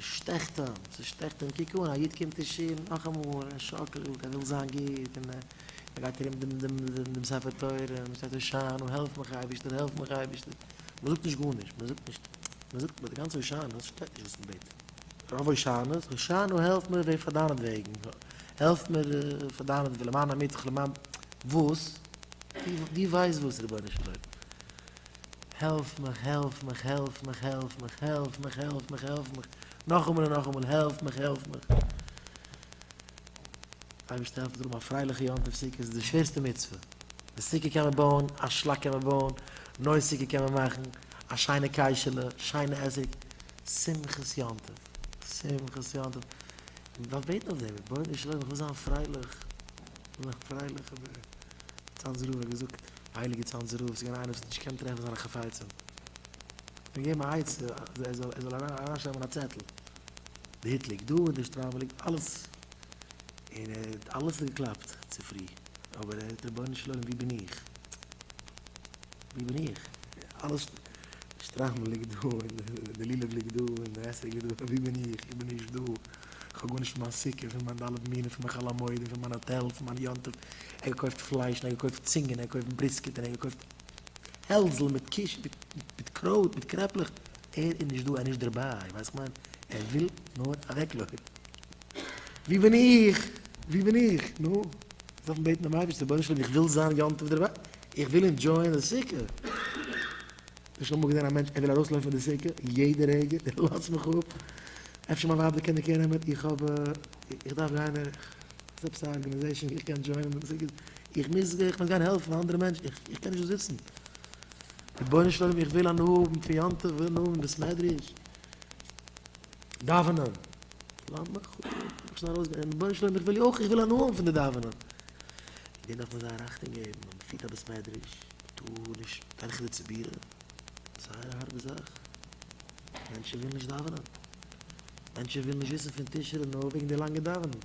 ס'שטעכט אים, ס'שטעכט אים, קוק אן, א איד קומט אין שול נאכאמאל, ער שאקלט, ער וויל זיין גוט, און ער גייט ארום דעם דעם דעם ספר תורה, און מ'שטייט הושענא, העלף מיך אייבערשטער, העלף מיך אייבערשטער, מ'זאגט נישט גארנישט, מ'זאגט נישט, מ'זאגט ביי די גאנצע הושענות שטייט נישט וואס מ'בעט, רוב הושענות, הושענא העלף מיר פאר דיינעטוועגן, העלף מיר פאר דיינעטוועגן, למען אמיתך, למען, וואס? דו ווייסט וואס, רבונו של עולם. העלף מיך, העלף מיך, העלף מיך, העלף מיך, העלף מיך, העלף מיך, העלף מיך, נאכאמאל און נאכאמאל, העלף מיך, העלף מיך. אייבערשטער העלף מיר האבן א פרייליכע יום טוב סוכות, איז די שווערסטע מצוה. די סוכה קען מען בויען, א שלאק קען מען בויען, נוי סוכה קען מען מאכן, א שיינע קיישעלע, שיינע עסיג, שמחת יום טוב, שמחת יום טוב. מען דארף בעטן אויף דעם, רבונו של עולם איך וויל זיין פרייליך, איך וויל זיין פרייליך, אבער צאנזער רב האט געזאגט, הייליגע צאנזער רב, ס'איז געווען איינער וואס האט נישט געקענט טרעפן זיינע חפצים, האט מען געגעבן א עצה אז ער זאל ער זאל אריינשרייבן א צעטל, די הוט ליגט דא און די שטריימל ליגט אלעס, און ער האט אלעס האט געקלאפט צופרי, אבער ער האט רבונו של עולם ווי בין איך? ווי בין איך? אלעס, די שטריימל ליגט דא און די לולב ליגט דא און די אתרוג ליגט דא, ווי בין איך? איך בין נישט דא, איך האב גארנישט פון מיין סוכה, פון מיין ד' מינים, פון מיין חול המועד און פון מיין האטעל, פון מיין יום טוב, ער האט געקויפט פלייש און ער האט געקויפט צינגען, ער האט געקויפט בריסקעט און ער האט געקויפט העלדזל מיט קיש, מיט קרויט, מיט קרעפלעך, ער איז נישט דא, ער איז נישט דערביי, ווייסט איך מיין? ער וויל נאר אוועקלויפן. ווי בין איך? ווי בין איך? נו, דארף מען בעטן דעם אייבערשטן, רבונו של עולם איך וויל זיין יום טוב דערביי, איך וויל enjoy ען די סוכה. האסט שוין אמאל געזען א מענטש ער וויל ארויסלויפן פון די סוכה יעדע רגע, לאז מיך אפ, אפשר מיין ווייב די קינדער קערן מיט, איך האב, איך דארף גיין, ס'איז עפעס א organization ווי איך קען join ען די סוכה, איך מוז, איך מוז גיין העלפן אנדערע מענטשן, איך קען נישט דא זיצן. רבונו של עולם איך וויל הנאה האבן פון יום טוב, איך וויל הנאה האבן אין בית מדרש, דאווענען, לאז מיך אפ, איך שוין ארויסגיין, רבונו של עולם איך וויל אויך, איך וויל הנאה האבן פון די דאווענען. אין דעם דארף מען זייער אכטונג געבן, אז מען פירט א בית מדרש, מען טאר נישט טירחא דציבורא, זייער א הארבע זאך, מענטשן ווילן נישט דאווענען, מענטשן ווילן נישט וויסן פון תשרי נאר וועגן די לאנגע דאווענען.